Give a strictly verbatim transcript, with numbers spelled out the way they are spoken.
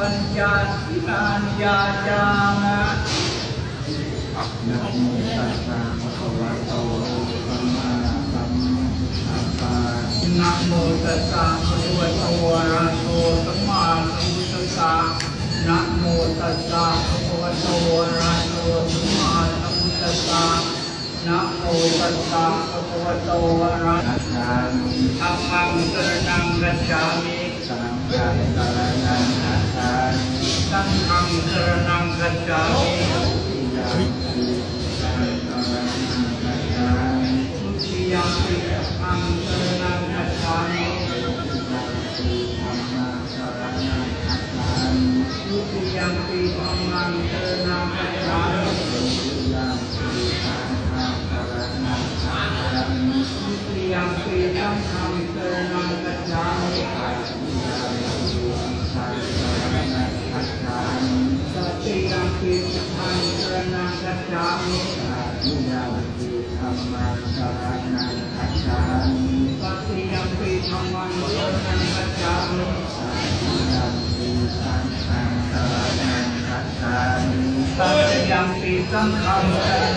pañca dīnāni yācāma. Namo tassa bhagavato arahato sammāsambuddhassa. Namo tassa bhagavato arahato sammāsambuddhassa. Namo tassa bhagavato arahato sammāsambuddhassa. Namo tassa bhagavato arahato. Gacchāmi. Dhammaṃ saraṇaṃ gacchāmi. Saṅghaṃ saraṇaṃ gacchāmi. Saṅghaṃ saraṇaṃ gacchāmi. Dutiyampi buddhaṃ saraṇaṃ gacchāmi. Dutiyampi dhammaṃ saraṇaṃ gacchāmi. Dutiyampi dhammaṃ saraṇaṃ gacchāmi. Dutiyampi dhammaṃ saraṇaṃ gacchāmi. Dutiyampi saṅghaṃ saraṇaṃ gacchāmi. Dutiyampi saṅghaṃ saraṇaṃ gacchāmi. Tatiyampi buddhaṃ saraṇaṃ gacchāmi. Tatiyampi buddhaṃ saraṇaṃ gacchāmi. Tatiyampi dhammaṃ saraṇaṃ gacchāmi. Tatiyampi dhammaṃ saraṇaṃ gacchāmi. Tatiyampi saṅghaṃ saraṇaṃ gacchāmi. Tatiyampi saṅghaṃ saraṇaṃ